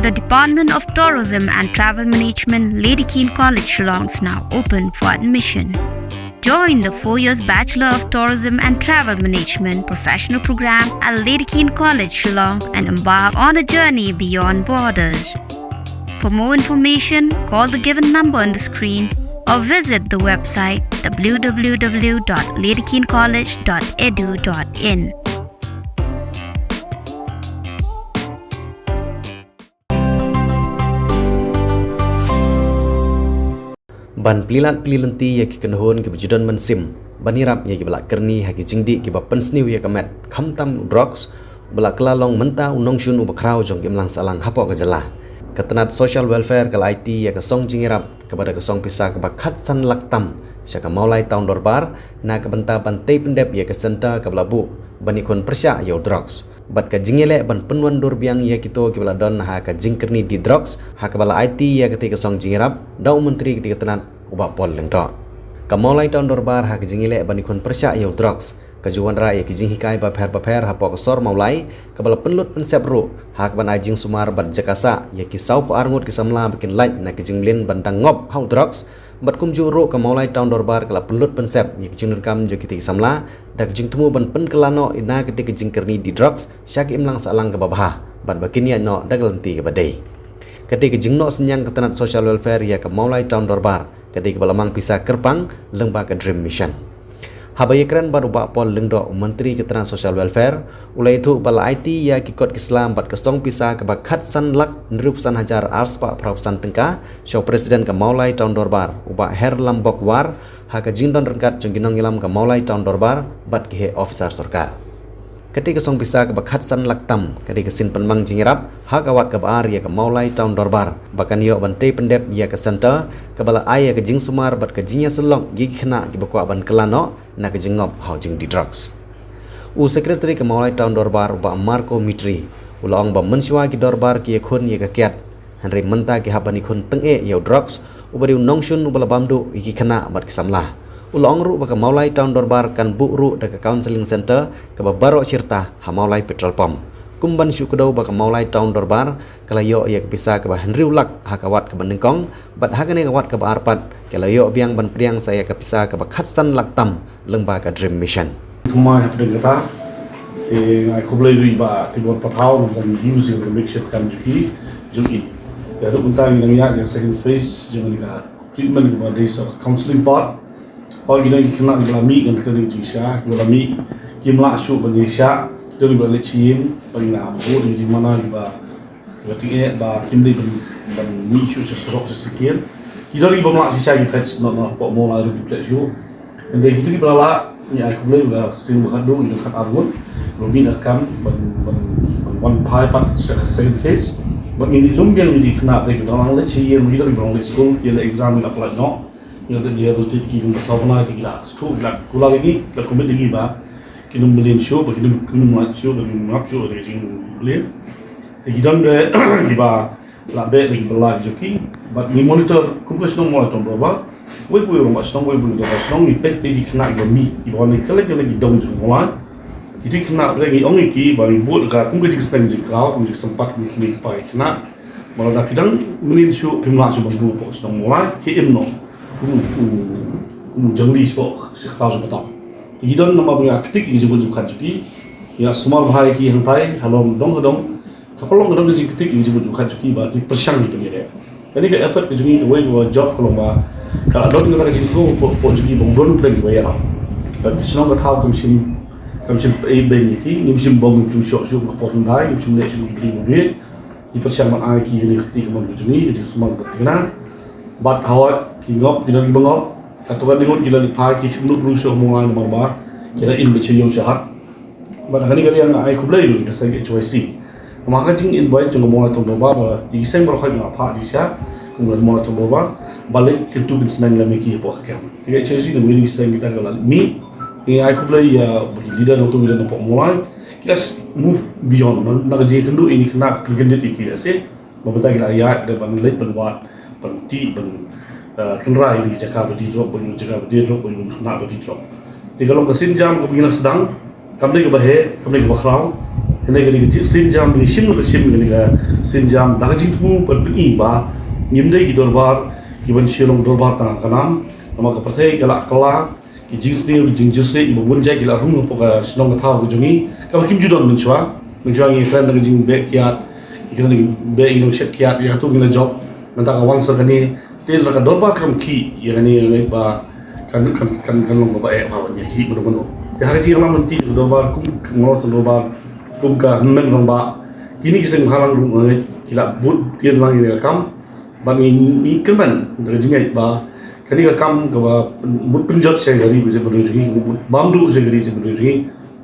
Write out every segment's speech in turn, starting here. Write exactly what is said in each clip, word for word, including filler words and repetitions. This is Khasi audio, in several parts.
The Department of Tourism and Travel Management, Lady Keane College, Shillong, is now open for admission. Join the four years Bachelor of Tourism and Travel Management professional program at Lady Keane College, Shillong, and embark on a journey beyond borders. For more information, call the given number on the screen or visit the website w w w dot lady keane college dot e d u dot in. Ban plie lad plie lynti ïa ki kynhun kiba ju don mynsiem ban ïarap ïa kiba la kyrni ha ki jingdih kiba pynsniew ïa ka met, khamtam u drugs, ba la kylla long mynta u nongshun uba khraw jong ki imlang sahlang hapoh ka jylla. Ka tnat Social Welfare ka la aiti ïa ka song jingïarap kaba da ka song pisa kaba khatsan lak tam sha ka Mawlai Town Dorbar na ka bynta ban tei pyndep ïa ka centre kaba la buh ban ïakhun pyrshah ïa u drugs bad ka jingïaleh ban pynwandur biang ïa kito kiba la don ha ka jingkyrni dih drugs, ha kaba la aiti ïa katei ka song jingïarap da u Myntri katei ka tnat, u Bah Paul Lyngdoh. Ka Mawlai Town Dorbar ha ka jingïaleh ban ïakhun pyrshah ïa u drugs ka ju wanrah ïa ki jinghikai bapher bapher hapoh ka sor Mawlai, kaba la pynlut pynsep ruh ha kaban ai jingsumar bad jaka sah ïa ki sawphew ar ngut ki samla ba kin lait na ka jingmlien ban dang ngop ha u drugs. Bad kumjuh ruh ka Mawlai Town Dorbar ka la pynlut pynsep ïa ki jingdonkam jong kitei ki samla da ka jingthmu ban pynkylla noh ïa katei ka jingkyrni dih drugs sha ka imlang sahlang kaba bha bad ba kin ïaid noh da ka lynti kaba dei. Katei ka jingnoh synñiang ka tnat Social Welfare ïa ka Mawlai Town Dorbar ka dei kaba la mang pisa kyrpang lyngba ka DREAM Mission. Haba ïakren bad u Bah Paul Lyngdoh, u Myntri ka tnat Social Welfare, u la ïathuh ba la aiti ïa ki kot ki sla bad ka song pisa kaba khatsan lak hynriewphew san hajar arspah phraw san tyngka sha u President ka Mawlai Town Dorbar, u Bah Herlambok War, ha ka jingdon ryngkat jong ki nongïalam ka Mawlai Town Dorbar bad ki heh officer sorkar. Katei ka song pisa kaba khatsan lak tam ka dei ka sien pynmang jingïarap ha ka wat kaba ar ïa ka Mawlai Town Dorbar ba kan ïoh ban tei pyndep ïa ka centre, kaba la ai ïa ka jingsumar bad ka jingïasyllok ïa ki khynnah kiba kwah ban kylla noh na ka jingngop ha u jingdih drugs. U Secretary ka Mawlai Town Dorbar, u Bah Marco Mitri, u la ong ba mynshuwa ki dorbar ki ïakhun ïa ka kiad, hynrei mynta ki hap ban ïakhun tyngeh ïa u drugs uba dei u nongshun uba la bam duh ïa ki khynnah bad ki samla. U la ong ruh ba ka Mawlai Town Dorbar kan buh ruh da ka counselling centre kaba baroh shirta ha Mawlai Petrol Pump, kum ban shu kdew ba ka Mawlai Town Dorbar ka la ïoh ïa ka pisa kaba hynriew lak ha ka wat kaba nyngkong, bad ha kane ka wat kaba ar pat ka la ïoh biang ban pdiang sa ïa ka pisa kaba khatsan lak tam lyngba ka DREAM Mission. Thymmai hapdeng kata, te nga ai khublei ruh ïa i Bah Tibor Pathaw namar ba ïa u sing ka makeshift camp jong i, jong i. Te haduh mynta ngi dang ïaid ïa ka second phase jong kane ka treatment kaba dei sa ka counselling part. Ba ngi dang, ki khynnah kiba la mih ngan kren ïa ka jingshisha, kiba la mih kim lah shuh ban ïa shah, ki don kiba la leit sha ïing, ba ngi la buh ïa ka jingmana kiba Ba tyngeh ba kim dei ban, ban mih shuh sha surok sha sakian. Ki don kiba mlak shisha ki phet noh, noh hapoh mawlai ruh ki phet shuh. Hynrei kito kiba la lah, ngi ai khublei ba sien ba khatduh ngi don khatar ngut ba mih na ka kam ban, ban, ban wan phai pat sha ka second phase. Bad ngi lum biang ïa ki khynnah ba ki dang nang leit sha ïing, ki don kiba nang leit skul, ki leh exam, ngi la pynlait noh. Ngi la dei ïa ruh ki, ki kum ba saw bnai te ki la sdang, ki la kular ïa ngi, ki la commit ïa ngi ba kin ym mlien shuh, ba kin ym, kin ym mlien shuh, ba kin ym ngap shuh ïa ka jingmlien. Te ki don re kiba la beh na ki bylla jong ki, bad ngi monitor kum ka shnong Mawlai Town Dorbar. Wei pa wei rangbah shnong, wei pa wei dorbar shnong, ngi peit ïa ki khynnah kiba mih, kiba wan na ki kylleng kylleng ki dong jong ka mawlai. Kita ki khynnah re ngi ong ïa ki ba ngi bud ka kum ka jingsneng jingkraw, kum ka jingsympat, kum ki kmie ki kpa ki khynnah. Ba lada phi dang mlien shuh, phim lah shuh ban rung hapoh ka shnong Mawlai, ki im noh kum, kum, kum u jangli shuh, sha ka kraw sha ka tam. Te ki don namar ba ngi la ktik ïa ka jingmut jingpyrkhat jong ki, ngi la sumar bha ïa ki hangtai halor dong ha dong. Ka pynlong ka dong ka jingktik ïa ka jingmut jingpyrkhat jong ki ba ki pyrshang ki pynïadei. Kane ka effort ka jong ngi, kawei ka jop ka long ba ka la don kata ka jingthmu hapoh, hapoh jong ki ba ym don pdeng kiba ïarap. Ka shnong ka thaw kam shym, kam shym pynbeiñ ïa ki, ngim shym bom, ngim shym shoh shuh ka por hyndai, ngim shym leh shuh ki briew ba bieit. Ki pyrshang ban ai ki ïa kane ka kti kamon ka jong ngi, ka jingsumar bad thikna. Bad hawai ki ngop, ki don kiba ngop. Katto katne ngut ki la leit phai, ki khlem nud ruh shuh ha Mawlai namar ba ki la im beit sha ïew sha hat. Bad ha kane ka liang nga ai khublei ruh ïa ka seng H Y C. Namar ha ka jing invite jong ka Mawlai Town Dorbar ba ïa ki seng baroh khoit nga la phah jingshisha kum ka Mawlai Town Dorbar ba leit kyntu kynsneng lem ïa ki hapoh ka camp. Te ka H Y C na ka liang ki seng kita ki la mih. Ngi ai khublei ïa ki leader nangtu ki don hapoh Mawlai. Ki la move beyond na, na ka jingkynduh ïa ki khynnah, pynkyndit ïa ki lehse. Ba mynta ki la ïaid ban leit ban wad, ban tih, ban, eh, kynrad ïa ki jaka ba dih drok, ban ïoh jaka ba dih drok, ban ïoh khynnah ba dih drok. Te ka long ka sienjam kaba ngi la sdang, kam dei kaba heh, kam dei kaba khraw. Kane ka dei ka sienjam, ngi shim ka shim kane ka sienjam da ka jingthmu ban pyni ba ngim dei ki dorbar kiban shu long dorbar tang ha ka nam. Namar ka pyrthei ka la kylla, ki jingsniew, ki jingjyrsieh ba bun jait ki la rung hapoh ka shnong ka thaw ka jong ngi kaba kim ju don mynshuwa. Mynshuwa ngi kren da ka jingbeh kiad, ngi kren da ka beh, ngi long shet kiad, ïa katu ngi la jop. Mynta ka wan sa kane, te lada ka dorbar kam khih ïa kane, nga ngeit ba kan, kan, kan, kan long kaba eh bha ban ïa khih mano mano. Te ha ka jingïalam lynti ka dorbar kum, kum ka dorbar kum ka hynmen rangbah, kine ki seng bhalang ruh nga ngeit ki la bud tied lang ïa ka kam. Bad ngi, ngi kyrmen da ka jingngeit ba kane ka kam kaba mut pynjot sha ka ri ka jaitbynriew jong ngi, mut bam duh sha ka ri ka jaitbynriew jong ngi,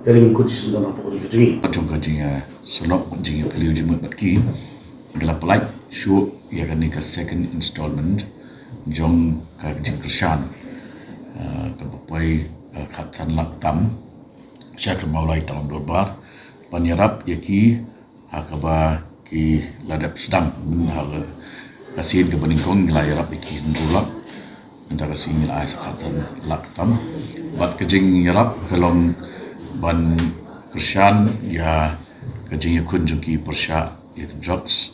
ka dei ban kut shisyndon hapoh ka ri ka jong ngi. Jong ka jingïasnoh, jingïaphylliew jingmut bad ki, ngi la pyllait shuh ïa kane ka second installment jong ka jingkyrshan, eh, kaba poi, eh, khatsan lak tam sha ka Mawlai Town Dorbar ban ïarap ïa ki ha kaba ki la dep sdang. Myn ha ka sien kaba nyngkong ngi la ïarap ïa ki hynriew lak, mynta ka sngi ngi la ai sa khatsan lak tam. Bad ka jingïarap ka long ban kyrshan ïa ka jingïakhun jong ki pyrshah ïa ka drugs.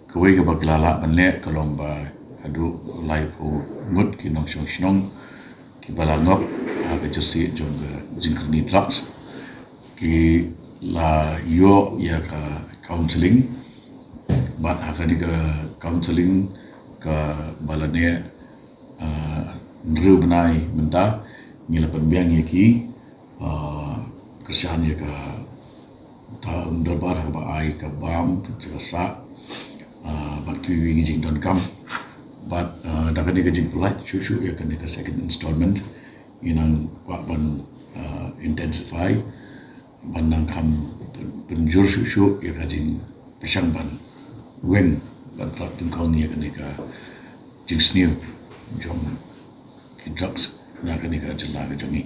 Kawei kaba ki la lah ban leh ka long ba haduh laiphew ngut ki nongshong shnong kiba la ngop ha ka jyrsieh jong ka jingkyrni drugs ki la ïoh ïa ka counselling. Bad ha kane ka counselling kaba la neh, ah, hynriew bnai mynta, ngi la pynbiang ïa ki, ah, kyrshan ïa ka Town Dorbar ha kaba ai ka bam, ka sah, ah, bad kiwei ki jingdonkam. Bad, ah, da kane ka jingpyllait shuh shuh ïa kane ka second installment, ngi nang kwah ban, ah, intensify ban nang kham pyn-, pynjur shuh shuh ïa ka jingpyrshang ban weng, ban tlot tyngkhong ïa kane ka jingsniew jong ki drugs na kane ka jylla ka jong ngi.